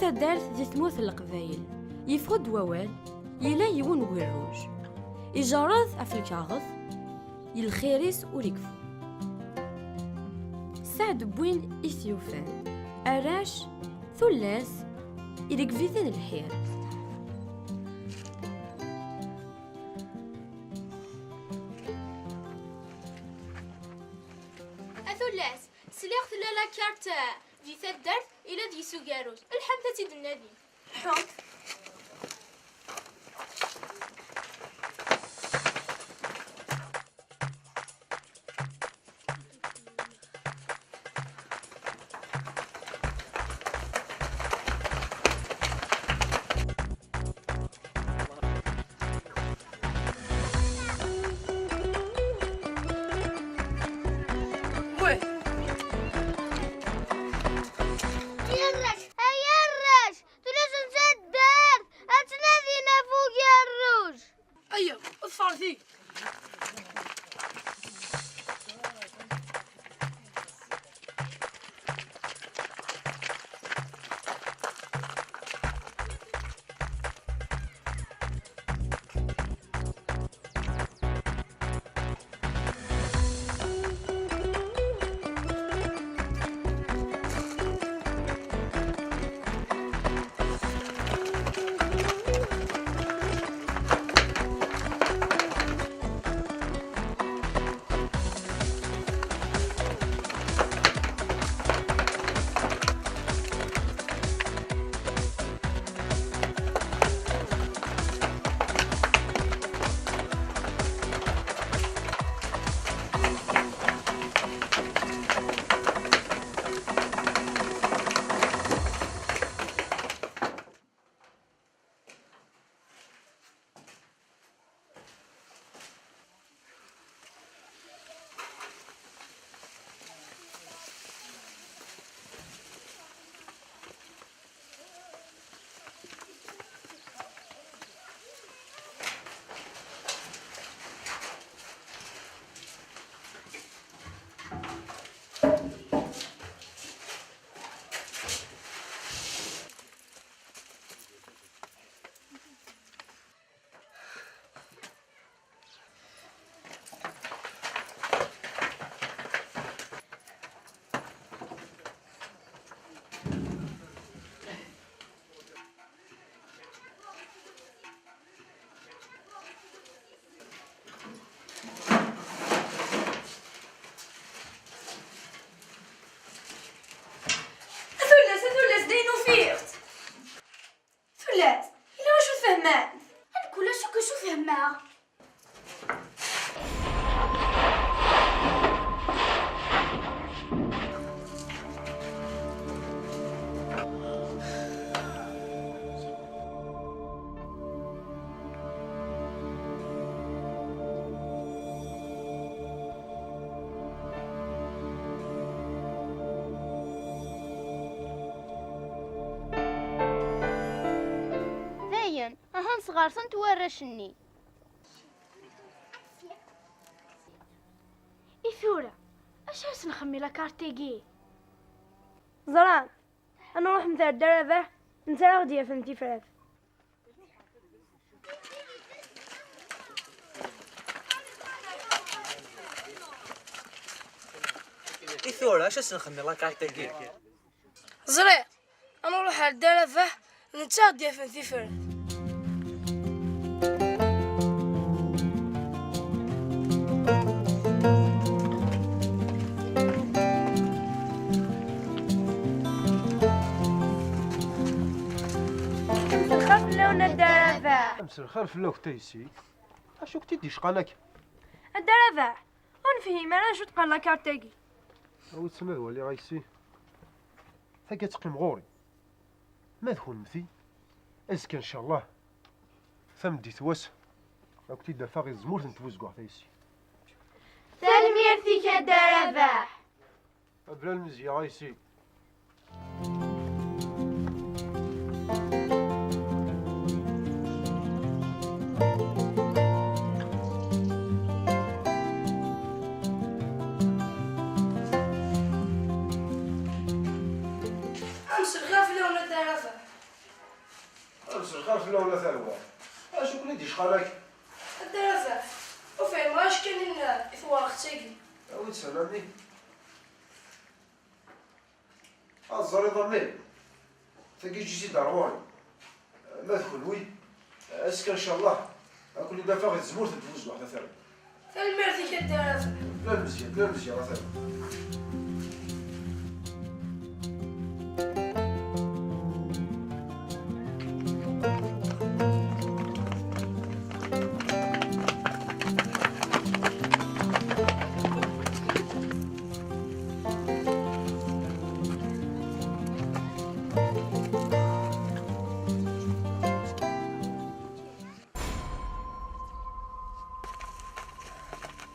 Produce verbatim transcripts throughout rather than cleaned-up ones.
Taddart di tmurt n Leqbayel, yeffeɣ-d wawal, yella yiwen n wirruj. Ijerred ɣef lkaɣeḍ, i lxir-is ur ikfu. Sseɛd n win i t-yufan, arrac, tullas, ireggeb-iten lḥir. A tullas, sliɣ tella la carte di taddart, ila deg-s ugerruj. Lḥamt ad tt-id-nadi. Lḥamt. Ay arrac, ay arrac, tullas n taddart ad ttnadin ɣef ugerruj. Aya, ḍfert-iyi. A tullas, a tullas, d ayen ufiɣ-t. Tullas, yella wacu tfehmem? Ad kul acu k-acu fehmeɣ. Dayen, ahan sɣersen-t warrac-nni. I tura, acu ara s-nxemmi la carte-agi? Ẓran, ad nruḥ nterr-d Rabaḥ, netta ara ɣ-d-yafen tifrat. I tura, acu s-nxemmi la carte-agi? Ẓriɣ, ad nruḥ ar Dda Rabaḥ, netta ad d-yafen tifrat. Mselxir fell-awen a Dda Rabaḥ. Mselxir fell-ak taysit. Acu k-t-id-icqan akka? A Dda Rabaḥ, ur nefhim ara acu teqqar la carte-agi. Awi-tt-n ad waliɣ aysi. Tagi ad teqqim ɣur-i. Ma d kunemti, azekka ncallah, tameddit wass, ad kent-id-afeɣ i tezmurt n tbuzeggaɣt aysi. Tanemmirt-ik a Dda Rabaḥ. Abla lemzeyya aysi. Mselxir fell-awen a Dda Rabaḥ. Lxir fell-awen a tarwa. Acu ken-id-icqan akka? A Dda Rabaḥ, ur fhimeɣ acu kan i tewreɣ tagi. Awi-d sslam-nni. Ad ẓriḍ a mmi, tagi ǧǧiɣ-tt-id ar ɣur-i. Ma d kenwi, azekka ncallah ad ken-id-afeɣ di tzemmurt n Tbuzeggaɣt a tarwa. Tanemmirt-ik a Dda Rabaḥ. Llan mezyan, llan mezyan a tarwa.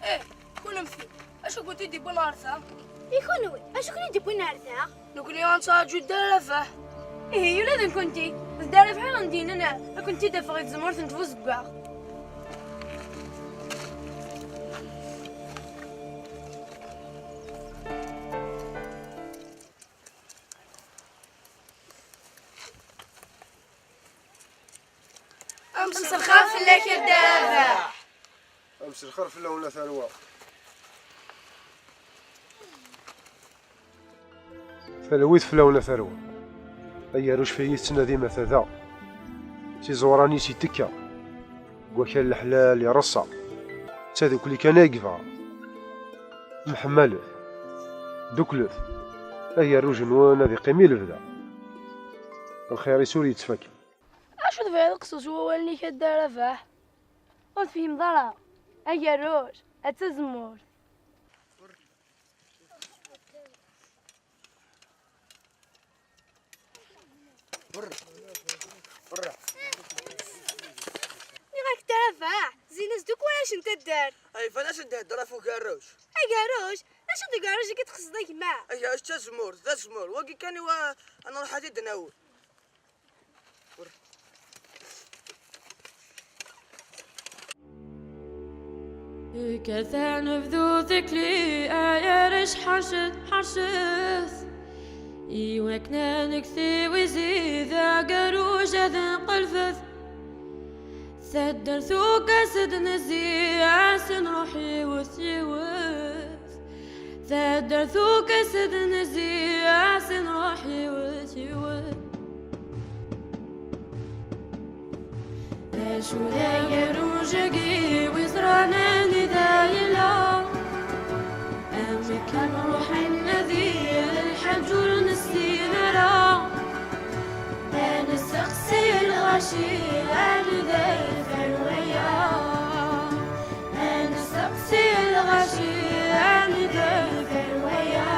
Eh, kunemti, acu kent-id-iwwin ɣer da? I kunwi, acu ken-id-iwwin ɣer da? Nekkni ad nettṛaǧu Dda Rabaḥ. Ihi, ula d nekkenti, d Dda Rabaḥ i ɣ-d-yennan ad kent-id-afeɣ di tzemmurt n Tbuzeggaɣt. Amselxer fell-ak a Dda Rabaḥ. Amselxer fell-awen a tarwa. Talwit fell-awen a tarwa. Agerruj fi yettnadi ma tada. Tiẓuran-is ittekka. Deg wakal leḥlal ireṣṣa. D tadukli kan ay yebɣa. Mḥemmalet. Duklet. Agerruj-nwen ad iqqim i lebda. Lxir-is ur yettfaka. Acu tebɣiḍ qṣeṣ wawal-nni-k a Dda Rabaḥ? Ur tefhimeḍ ara. Agerruj, d tazemmurt. Nniɣ-ak-d a Rabaḥ, zzin-as-d akk warrac n taddart. Ay, fan-as ad d-ihedder ɣef ugerruj. Agerruj? D acu d ugerruj-agi txeṣṣeḍ a gma? Agerruj d tazemmurt, d azemmur. Wagi kan i wa ad nruḥ ad t-id-nawi. Kkret ad nebdu tikli, ay arrac ḥercet, ḥercet. I wakken ad neg tiwizi d agerruj ad nqelbet. Taddart ukas ad nezzi, ad s-nruḥ yiwet, yiwet. Taddart ukas ad nezzi, ad s-nruḥ yiwet, yiwet. D acu d agerruj-agi wi ẓran anida yella? Amek ad nruḥ ad nadi lḥaǧ ur nessin ara? Ad nesteqsi lɣaci anida yeffer waya? Ad nesteqsi lɣaci anida yeffer waya?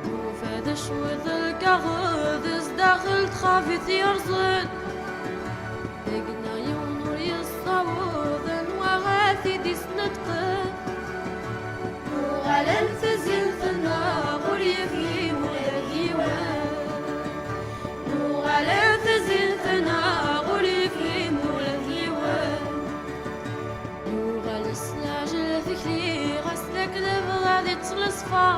Nufa-d cwiṭ lkaɣeḍ zdaxel txabit yerẓen. Deg-neɣ yiwen ur yessaweḍ anwa ad t-id-isnetqen. Nuɣal am tazint-nneɣ ur yefhim ula d yiwen. Nuɣal am tazint-nneɣ ur yefhim ula d yiwen. Nuɣal s leɛjel tikli ɣas d akken abɣad yettleṣfa.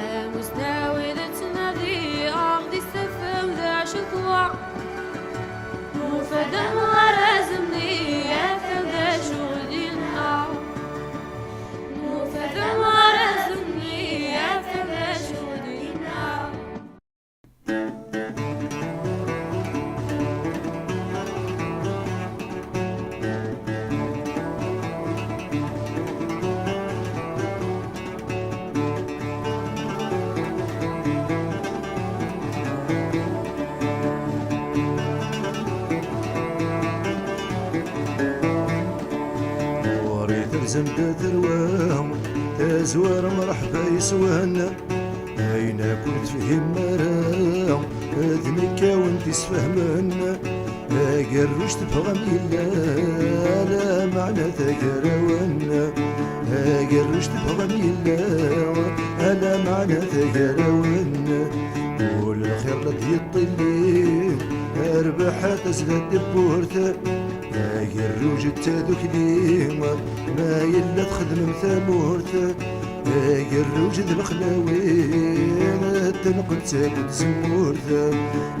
Amusnawi d ttnadi aɣ d-issafem d acu twa. Nufa-d amɣar azemni atan d acu ɣ-d-yenna. Nufa-d amɣar azemni atan d acu ɣ-d-yenna. Ɣur-i terzamt a tarwa, tazwara mreḥba yes-wen. Ayen akk ur tefhim ara, d nekk a wen-t-isfehmen. Agerruj tebɣam yella, ala meɛna tagrawen. Agerruj tebɣam yella, ala meɛna tagrawen. Ul lxir la d-yeṭṭilli, rrbeḥ a tazla n tewwurt. Agerruj d tadukli, ma yella txedmem tamurt. Agerruj d lexlawi, tenqel d tagut tzemmurt.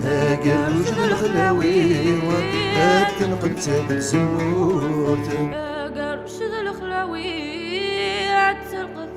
Agerruj d Qelteb tzemmurt. Agerruc d lexlawi ad telqeḍ